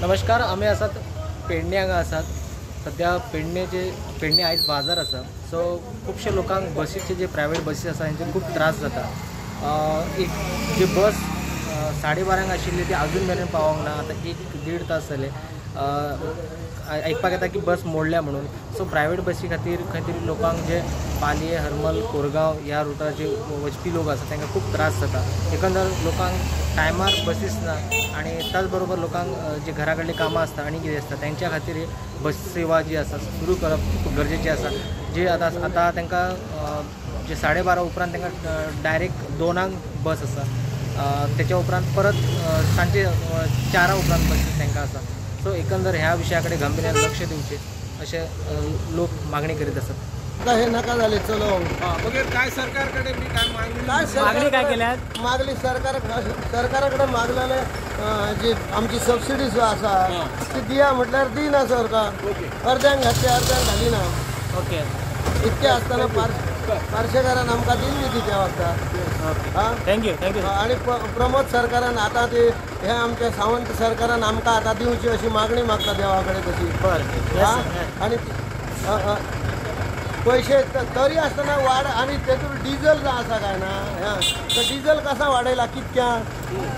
नमस्कार, आमी आसात पेडणे हांगा आसात. सद्या पेडणे आयज बाजार आसा. सो खुबशे लोकांक बसीचे जे प्रायवेट बसी आसा हेंचे खूब त्रास जाता. एक जी बस 12:30 आशिल्ली ती अजून मेरेन पावोंक ना. आतां 1-1.5 तास जाले. आयकपाक येता की बस मोडल्या म्हणून. सो प्रायवेट बसी खातीर खंय तरी लोकांक जे पालये, हरमल, कोरगांव ह्या रुटार जे वचपी लोक आसा तांकां खूब त्रास जाता. एकंदर लोकांक टायमार बसीस ना आनी त्याच बरोबर लोकांक जे घरा कडलीं कामां आसता आनी कितें आसता तेंच्या खातीर बस सेवा जी आसा सुरू करप खूब गरजेची आसा. जी आतां आतां तांकां जे 12:30 उपरांत तांकां डायरेक्ट 2 बस आसा. तेच्या उपरांत परत सांजे 4 उपरांत बसीस तांकां आसा. सो एकंदर ह्या विशया कडेन गंभीर्यान लक्ष दिवचें अशें लोक मागणी करीत आसात. हे नाका झाले चलोवंक. मगेर काय सरकार कडेन बी काय मागणी काय केल्या? मागली सरकारा कडेन मागलेले जी आमची सबसिडी आसा ती दिया म्हटल्यार दिना सरकार. अर्द्यांक घातली, अर्द्यांक घालिना. ओके, इतके आसतना पार्शेकारान आमकां दिल्ली ती त्या वखदार. Thank you thank you. आनी प्रमोद सरकारान आतां ती हे आमच्या सावंत सरकारान आमकां आतां दिवची अशी मागणी मागता देवा कडेन तशी. बरें. आनी पैसे तरी आसतना वाड. आनी तेतून डिझल जो आसा काय ना, तर डिझल कसा वाडयला कितक्या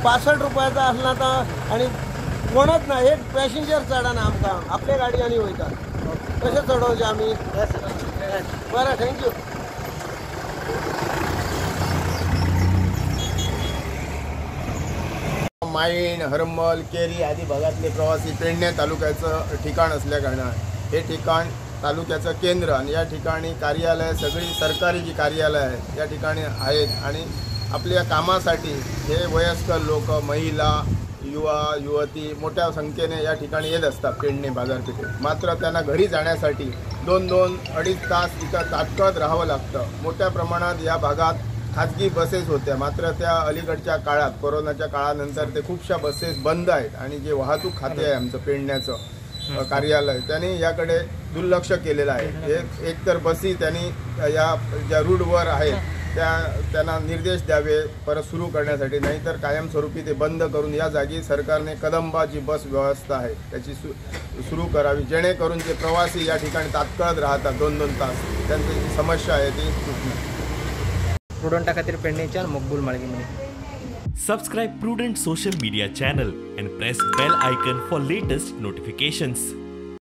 65 रुपयाचा आसला तर आनी कोणच ना, एक पॅसेंजर चडना आमकां, आपले गाडी आनी वयता. कशें चडोवचें आमी? बरें, thank you. Mayem, Harmal, केरी आदी भागातले प्रवासी पेडणे तालुक्याचं ठिकाण असल्या कारणान हे ठिकाण तालुक्याचं केंद्र आणि या ठिकाणी कार्यालय सगळी सरकारी जी कार्यालय आहेत या ठिकाणी आहेत आणि आपल्या कामासाठी हे वयस्कर लोक, महिला, युवा, युवती मोठ्या संख्येने या ठिकाणी येत असतात पेडणे बाजारपेठेत. मात्र त्यांना घरी जाण्यासाठी 2-2 अडीच तास इथं ताटकळत राहावं लागतं. मोठ्या प्रमाणात या भागात खाजगी बसेस होत्या, मात्र त्या अलीकडच्या काळात कोरोनाच्या काळानंतर ते खूपशा बसेस बंद आहेत आणि जे वाहतूक खाते आहे आमचं पेडण्याचं कार्यालय त्यांनी याकडे दुर्लक्ष केलेलं आहे. एकतर बसी त्यांनी या ज्या रूटवर आहेत त्यांना निर्देश द्यावे परत सुरू करण्यासाठी, नाहीतर कायमस्वरूपी ते बंद करून या जागी सरकारने कदंबा जी बस व्यवस्था आहे त्याची सुरू करावी, जेणेकरून जे प्रवासी या ठिकाणी तात्काळ राहतात 2-2 तास त्यांची जी समस्या आहे ती सुटणार. प्रुडंटा खातीर पेडणेच्यान मकबूल माळगीमणी. Subscribe Prudent social media channel and press bell icon for latest notifications.